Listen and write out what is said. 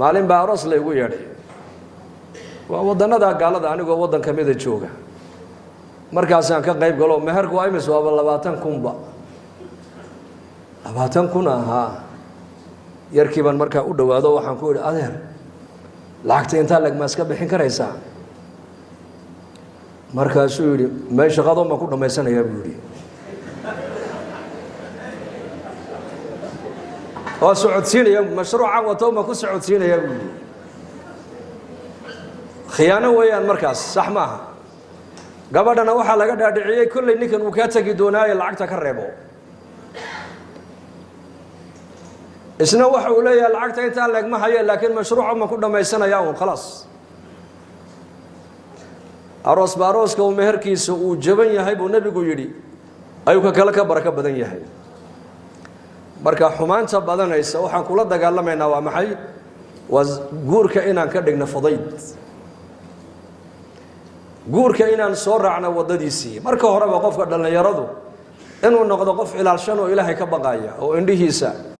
Maalin baa aroos la igu yeedhay. Waa waddannada gaalada, anigoo waddan ka mida jooga. Markaasaan ka qayb galo. Meherku waa imis? Waaba 20,000 ba. 20,000 ahaa. Yarkii baan markaa u dhowaado, waxaan ku idhi: "Adeer, lacagta intaa leg ma iska bixin karaysaa?" Markaasuu yidhi: "May, shaqadon baan ku dhammaysanayaa," buu yidhi. "Waa socodsiinaya, mashruucan wato baan ku socodsiinayaa," buu yidhi. Khiyaano weeyaan markaas, sax maaha. Gabadhana waxaa laga dhaadhiciyey kolley ninkan uu kaa tegi doonaaye lacagta ka reebo. Isna waxa uu leeyahay lacagta intaa leegma haye, laakiin mashruuca ma ku dhammaysanayaa uun, khalaas. Aroosba arooska uu meherkiisa uu jaban yahay, buu Nebigu yidhi, ayuu ka kale ka barako badan yahay. Marka xumaanta badanaysa waxaan kula dagaalamaynaa waa maxay? Waa guurka inaan ka dhigno fudayd, guurka inaan soo raacno waddadiisii. Marka horeba qofka dhallinyaradu inuu noqdo qof ilaalshan oo Ilaahay ka baqaya oo indhihiisa